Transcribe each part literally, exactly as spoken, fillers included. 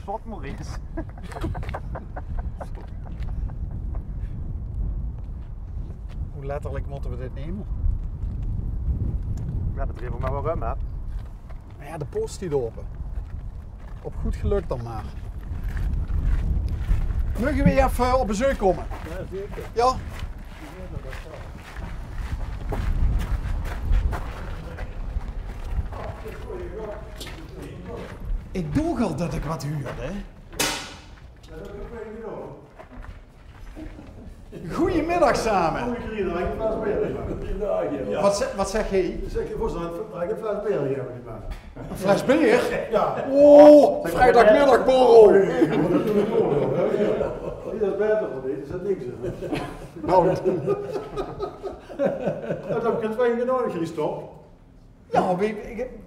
Zot, Maurice. Hoe letterlijk moeten we dit nemen? Ja, dat drieve we maar wel rum, hè? Maar ja, de poort stiet open. Op goed geluk dan maar. Mogen we hier even op bezoek komen? Ja, zeker. Ja? Ik doog al dat ik wat huurde. Goedemiddag samen. Goedemiddag, ja. Wat, ze- wat zegt hij? Zeg je, voor zo'n vertrek een fles beer hier hebben gedaan. Een fles beer? Ja. Oh, vrijdagmiddagborrel. Nee, dat is beter, want dit is het niks, hè. Nou, dat heb ik het fijn gedaan, Christophe. Ja, we,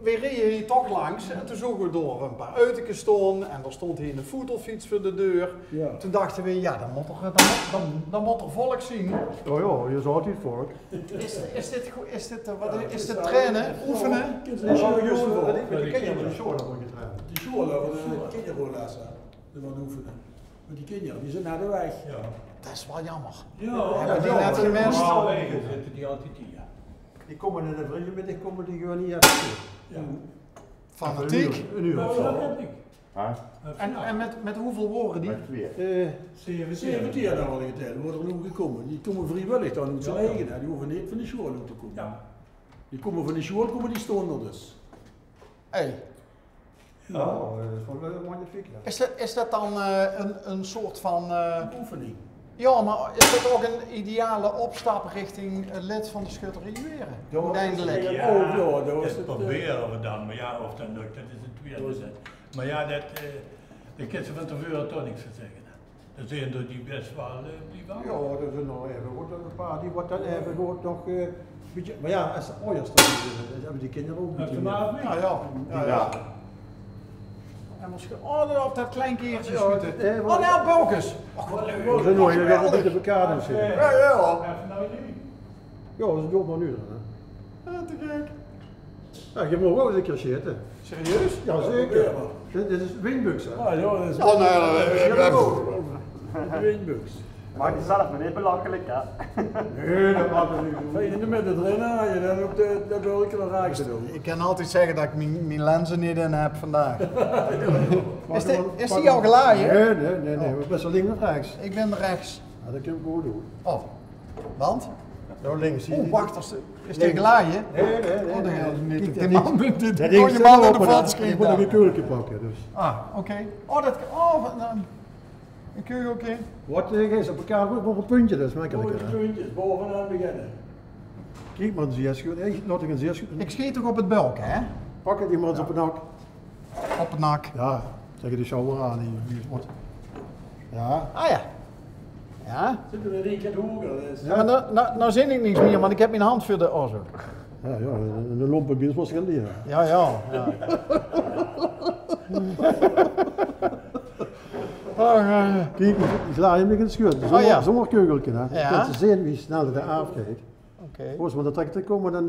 we reden hier toch langs en toen zogen we door een paar auto's staan en er stond hier een voetbalfiets voor de deur. Ja. Toen dachten we, ja, dan moet er, dan, moet- dan, dan moet er volk zien. Oh ja, je zag het volk. Is, is dit, go- is dit, eh, wat, is dit trainen, oefenen? Met die kinderen op de sjool hebben we getraind. Die sjool hebben we kinderrola's, hè. Die wat oefenen. Maar die kinderen, die zijn naar de weg. Ja. Dat is wel jammer. Ja, hebben die net gemist. Normaal zitten die altijd hier. Die komen in de vriendje met, die komen die gewoon niet even. Ja. Fanatiek. Een uur, een uur of zo. Ja, dat heb ik. En, en met, met hoeveel woren die? Met twee. Eh, zeventien. Zeventien hadden we geteld, worden er nu gekomen. Die komen vrijwillig dan uit zijn eigen, hè. Die hoeven niet van de school uit te komen. Ja. Die komen van de school, komen die stonden dus. Hey. Ja, dat is wel, eh, magnifiek, ja. Is dat, is dat dan eh, een, een soort van eh, oefening. Ja, maar is dat ook een ideale opstap richting eh, lid van de schutterie Weren? Ja, uiteindelijk. Ja, oh, ja, dat was het, eh, proberen we dan. Maar ja, of dat lukt, dat is een tweede zet. Maar ja, dat, eh, daar kan ze van tevoren toch niks van zeggen. Er zijn er die best wel eh, blij van. Ja, er zijn al even goed, een paar die wat dan even goed nog eh, beetje, maar ja, als de ouders dan hebben die kinderen ook een beetje meer. Ja, ja. Ja, ja. En misschien, oh, op dat klein keertje schieten. Oh, nou, Bokes. Och, wat leuk. We zijn nog even op de bekaders zitten. Ja, ja. Ja, dat is doet maar nu dan, hè. Ja, te gek. Ja, je mag wel eens een keer zitten. Serieus? Ja, zeker. Dit, dit is Winbuks, hè? Ah, ja, dat is Winbuks. Maak jezelf maar niet belachelijk, hè? Nee, dat maakt er niet uit. In de midden erin, hè, je dan ook de, de bulken nog raak te doen. Ik kan altijd zeggen dat ik mijn, mijn lenzen niet in heb vandaag. Is die, is die al geladen? Nee, nee, nee, nee. We best wel links of rechts. Ik ben rechts. Ja, dat kan ik goed doen. Oh. Want? Nou, links. Oh, wacht, is, is die geladen? Nee, nee, nee. Oh, nee, nee. Kijk, die man, die, die ding zit man op de vans. Ik moet nog een keulke pakken, dus. Ah, oké. Oh, dat, oh, wat, nou, een keugelke. Wat eh, is op elkaar, wat een puntje, dat is makkelijker. Mooie puntjes, bovenaan beginnen. Kijk, man, zie is goed. Hey, laat ik een zeer goed. Ik schiet toch op het bulk, hè? Pak het iemand op de nak. Op de nak. Ja, tegen de sjouwer aan. Die, die wordt, ja. Ah ja. Ja. Zitten we drie keer hoger, dus. Ja, maar nou, nou, nou zin ik niks meer, want ik heb mijn hand voor de, oh zo. Ja, ja, een lompe bies was geen dier. Ja, ja, ja. Oh, ja, ja. Kijk, die slaan je niet in de schuur. Zo'n, oh, ja, zo'n keugelke, hè. Ja. Dat ze zien wie snel het afgeet. Oké. Volgens mij dat trekt te komen, dan,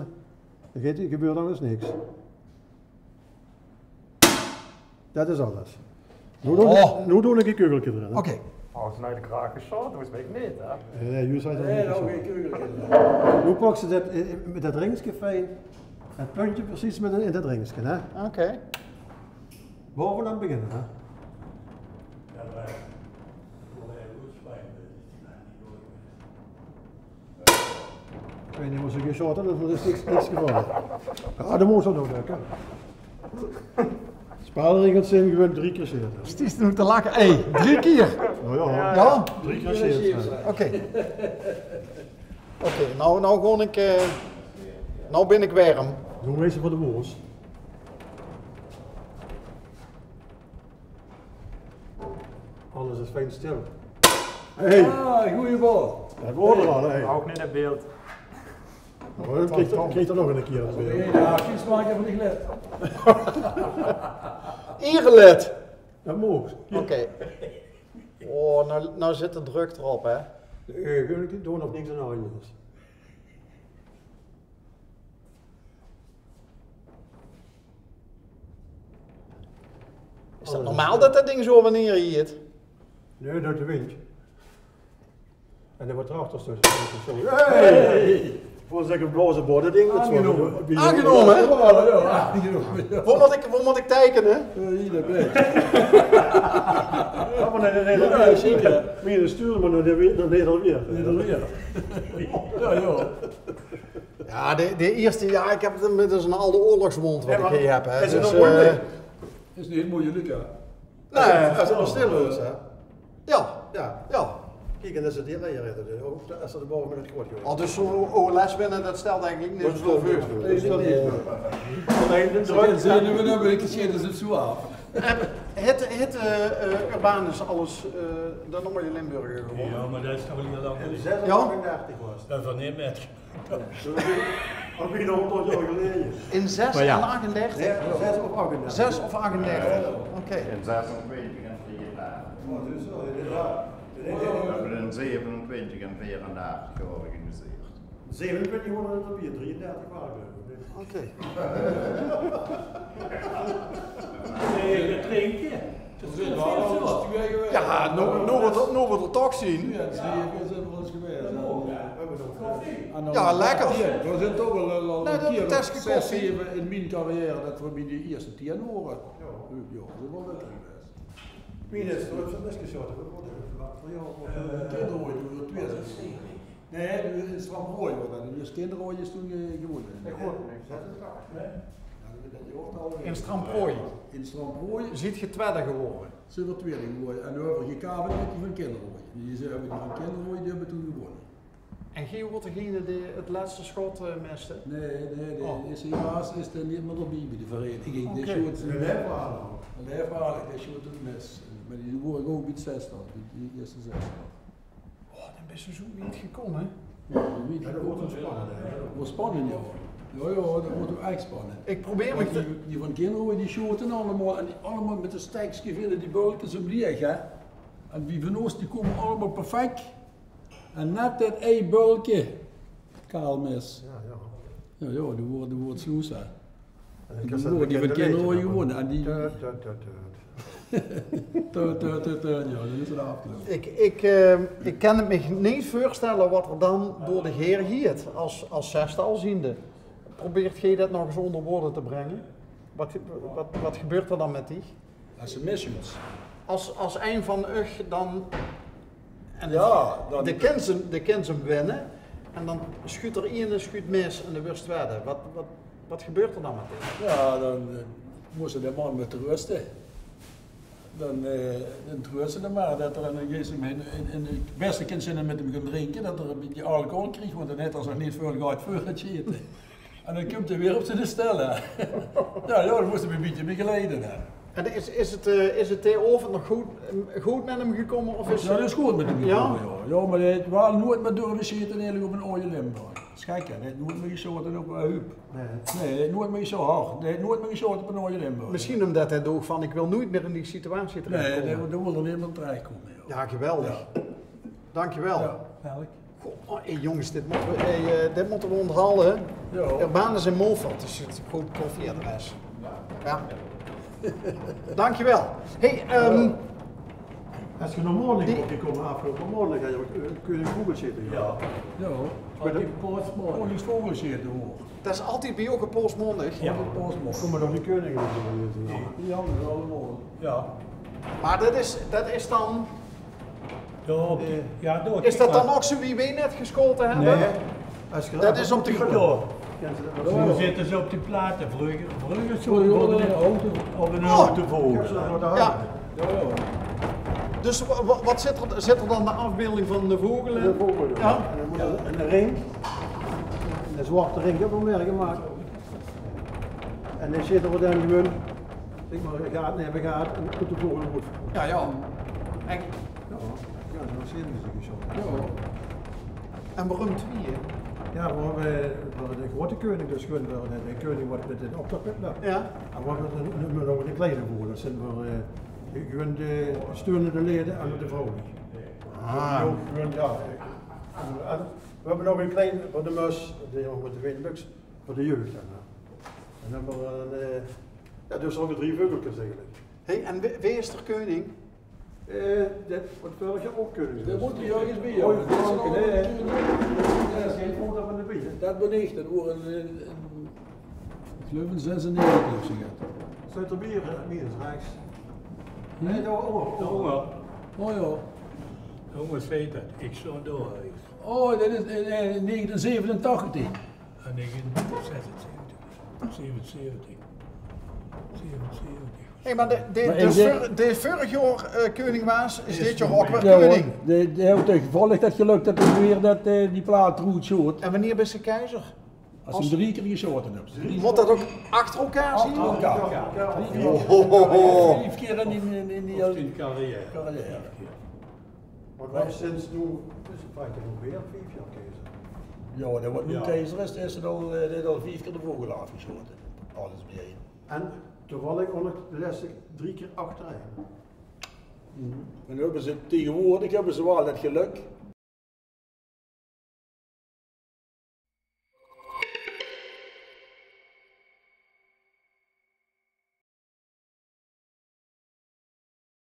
dan geet, gebeurt dan eens niks. Dat is alles. Nu doe ik, oh, nu doe ik een keugelke erin, hè. Oké. Oh, is nou de kraag geschoten? Volgens mij niet, hè? Nee, nee, juist. Nee, nou, geen keugelke erin. Nu pak ze dat, eh, met dat ringske fijn. Het puntje precies met, in dat ringske, hè. Oké. Bovenaan beginnen, hè. Ja, maar ik wil even goed spijt. Ik weet niet wat ze geschoten hebben, maar er is niks, niks gevallen. Ja, dat moet zo nog werken. Spelregels zijn gewoon drie keer zeven. Is die nu te lachen? Hé, hey, drie keer? Oh ja. Ja? Drie keer zeven. Oké. Oké, nou, nou gewoon ik, eh, nou ben ik warm. Hoe is het voor de moos? Alles is fijn stil. Hey. Ah, goeie bal. Dat wordt er al, hè. Ook niet in beeld. Oh, dan krijgt er, krijgt er nog een keer in beeld. Ja, geen smaak van de glet. Ingelet. Dat moet. Oké. Oh, nou, nou zit de druk erop, hè? Eh, wil ik niet doen of niks aan de hand is. Is dat normaal dat dat ding zo op en neer giet? Nee, dat is de wind. En dan wat erachter steit. Hey! Veur zich ein blaoze bode ding. Aangenómme. Aangenómme, hè? Ja, ja, aangenómme, ja. Wo mót ich, wo mót ich teikene? Ja, hie, dat bèn ich. Ja, mer dan, dan, dan, dan, dan, dan stuur mer nao de, nao Nederweert. Nederweert. Ja, ja. Ja, de, de ierste, ja, ich höb 't mit zo'n alde oorlogswónd wat ich hie höb, hè. Is 't nog moeilik? Is neet moeilik, ja. Nae, es 't nog stil is, hè. Ja, ja, ja. Kiek, en es 't hie lekker is, dan is 't de bove mit 't groot gewore. Al dus zo'n O L S winne, dat stelt eigelik niks veur. Nee, dat is neet. Allein de druk. Zeen we dan weer ein keer, dat is zo af. Haet, haet, eh, eh, Urbanus alles, eh, de Nooie Limburger gewónne? Ja, mer dat is toch al hieël lang geleje. In zes en achtendertig waas 't. Dat is toch neet mit. Al bie de hóngerd jaor geleje. In zes en achtendertig? Nae, zes of achtendertig. Zes of achtendertig. Oké. In zesentwintig en drieëndertig. Oh, dat is waal, inderdaad. We höbbe in zevenentwintig en veerendertig georganiseerd. Zevenentwintig waore 't d'r bie, drieëndertig waore 't, geluif ich. Oké. Nae, dat drinke. Ja, noe, noe we d'r, noe we d'r toch zeen. Ja, lekker. Nae, dat is zes, zeve in mien carrière dat we bie de ierste tieën wore. Ja, dat is waal leuk gewaes. Mien is d'r ouch zo'n bèske sjoon. Kinderrooj, doe weer twieë zes. Nae, in Stramprooj waas dat. Dus Kinderrooj is toen, eh, gewónne. Ja, dat weit ich ouch al. In Stramprooj? In Stramprooj. Zeet geer twieëde gewore? Zeen we twieëde gewore. En noe höbbe we gekave mit die van Kinderrooj. Die zeen, höbbe die van Kinderrooj, die höbbe toen gewónne. En geer waort degene dae 't lèste schot, eh, miste? Nae, nae, dae is helaas is d'r neet mieë d'rbie bie de vereiniging. Oké. Dae sjoot, de Leefwaal. De Leefwaal, dae sjoot 't mis. Mer die waor ouch bie 't zestal, bie die ierste zestal. Oh, dan bis se zo wied gekómme, hè? Ja, dat waor spannend, hè? Dat waor spannend, ja. Ja, ja, dat waor toch ech spannend. Ich probeer mich die, die van Kinderrooj, die sjote allemaol, en die allemaol mit e stekske vinde die bölkes ómlieg, hè? En die van ós, die kómme allemaol perfek. En net dat ei bölke kaal mis. Ja, ja. Ja, ja, die waor, die waor snoes, hè. En die waor, die van Kinderrooj gewónne. En die... Tut, tut, tut, tut. Tut, tut, tut, tut. Ja, dan is 't aafgeloupe. Ich, ich, eh, ich kan 't mich neet veurstelle wat d'r dan door de geer giet es, es zestal ziende. Probeert geer dat nog ins ónger woorde te bringe? Wat, wat, wat gebeurt d'r dan mit dich? Es se mis sjuuts. Es, es ein van uch dan, en ja, dan de kins 'm, de kins 'm winne, en dan sjuut d'r eine, sjuut mis en dan wuuert 't twieëde. Wat, wat, wat gebeurt d'r dan mit dich? Ja, dan, eh, mós se de man mer truste. Dan, eh, dan truste 'm mer, dat d'r, en dan geis se 'm in, in, in 't bèste kins se mit 'm gaon drinke, dat d'r e bietje alcohol krieg, want dan haet d'r nog neet väöl gehad veur 't sjete. En dan kump 'r weer op zien stel, hè. Ja, ja, dan mós se 'm e bietje begeleide, hè. En is, is 't, eh, is 't dae aovend nog good, good mit 'm gekómme, of is... Ja, dat is good mit 'm gekómme, ja. Ja, mer hae haet waal noeats mieë durve sjete eigelik op 'n Aoje Limburg. Dat is gek, hè. Hae haet noeats mieë gesjote op, eh, Huub. Nae. Nae, hae haet noeats mieë gesjote. Hae haet noeats mieë gesjote op 'n Aoje Limburg. Misschien ómdat hae dach van: ich wil noeats mieë in die situatie terechkómme. Nae, dao, dao wil 'r neet mieë terechkómme, ja. Ja, geweldig. Ja. Dankjewel. Ja, welk? Goh, oh, hey, jónges, dit mótte we, hey, eh, dit mótte we óngerhalde, hè? Ja. Urbanus in Moffat, dat is 't groot koffieadres. Ja. Dankjewel. Hey, ehm, es ge nao Moornik mót kómme, aafgeloupe maondig, hè, eh, keuning Vogelsjete, ja. Ja. Ja. Bie de paosmaondig. Keuning Vogelsjete, hoor. Dat is altied bie uch op paosmaondig? Ja. Op paosmaondig. Kómme nog die keuninge nog? Die, die andere allemaol. Ja. Mer dat is, dat is dan Ja, op die, eh, ja, dat is dat dan ouch zo wie weej net gesjaote höbbe? Nae. Dat is op de grond. Noe zitte ze op die plate. Vreuger, vreuger sjote ze op 'n houte, op 'n houte vogel. Ja. Dus wa-, wa-, wat zit er, zit er dan de aafbeelding van de vogel in? De vogel, ja. En dan mót er 'ne ring, 'ne zwarte ring, höbbe we mer gemaak. En dan zit er dan gewoon, zeg mer, gaat, nae, we gaat en doet de vogel goed. Ja, ja. Echt. Ja, ja, zo zien ze gesjote. Ja. En waorum twieë? Ja, we höbbe, we höbbe de grote keuning dus gewoon, we höbbe de, de keuning wat mit 't optocht mit löp. Ja. En we höbbe nog 'ne kleine vogel, dat zien we, eh, gewoon de steunende leden en de vrouw. Ah. Gewoon, ja. En we höbbe nog 'ne kleine, van de mus, die nog mit de witte buks, veur de jeug, zeg mer. En dan höbbe we 'n, eh, ja, dus zo'n drie veugelkes eigelik. Hey, en wee, wee is d'r keuning? Eh, det waat veurig jaor ouch keuning waas. Det mót d'r örges bie, jao. Det is ouch ein keuning. Det is gein foto van de bie, hè? Det bin ich, det woor ein, ein, ich geluif ein zesennegentig of zoe get. Steit d'r bie, eh, Miers, rechs? Nae, dao ónger. Dao ónger. O jao. Jónges, weit det. Ich stóng dao. O, det is in, in negentien zevenentachtig. En ich in zesenzeventig. Zevenenzeventig. Zevenenzeventig. Hey, mer de, de, de veur-, de veurig jaor, eh, keuning waas, is dit jaor ouch weer keuning. Jao, de, de haet toch toevallig det gelök det 'r weer det, eh, die plaat d'roet sjoot. En wannieër bis se keizer? Es se 'm drie kier gesjaote höbs. Mót det ouch achter elkaar zeen? Achter elkaar. Drie kier. Ho, ho, ho. Vief kier in, in, in die carrière. Carrière. Mer waal sinds noe, dus 't waas toch ouch weer vief jaor keizer. Jao, dae waat noe keizer is, dae is al, eh, dae haet al vief kier de vogel aafgesjaote. Alles biejein. En toevallig ouch nog de lèste drie kier achterein. En noe höbbe ze taengewoordig, höbbe ze waal det gelök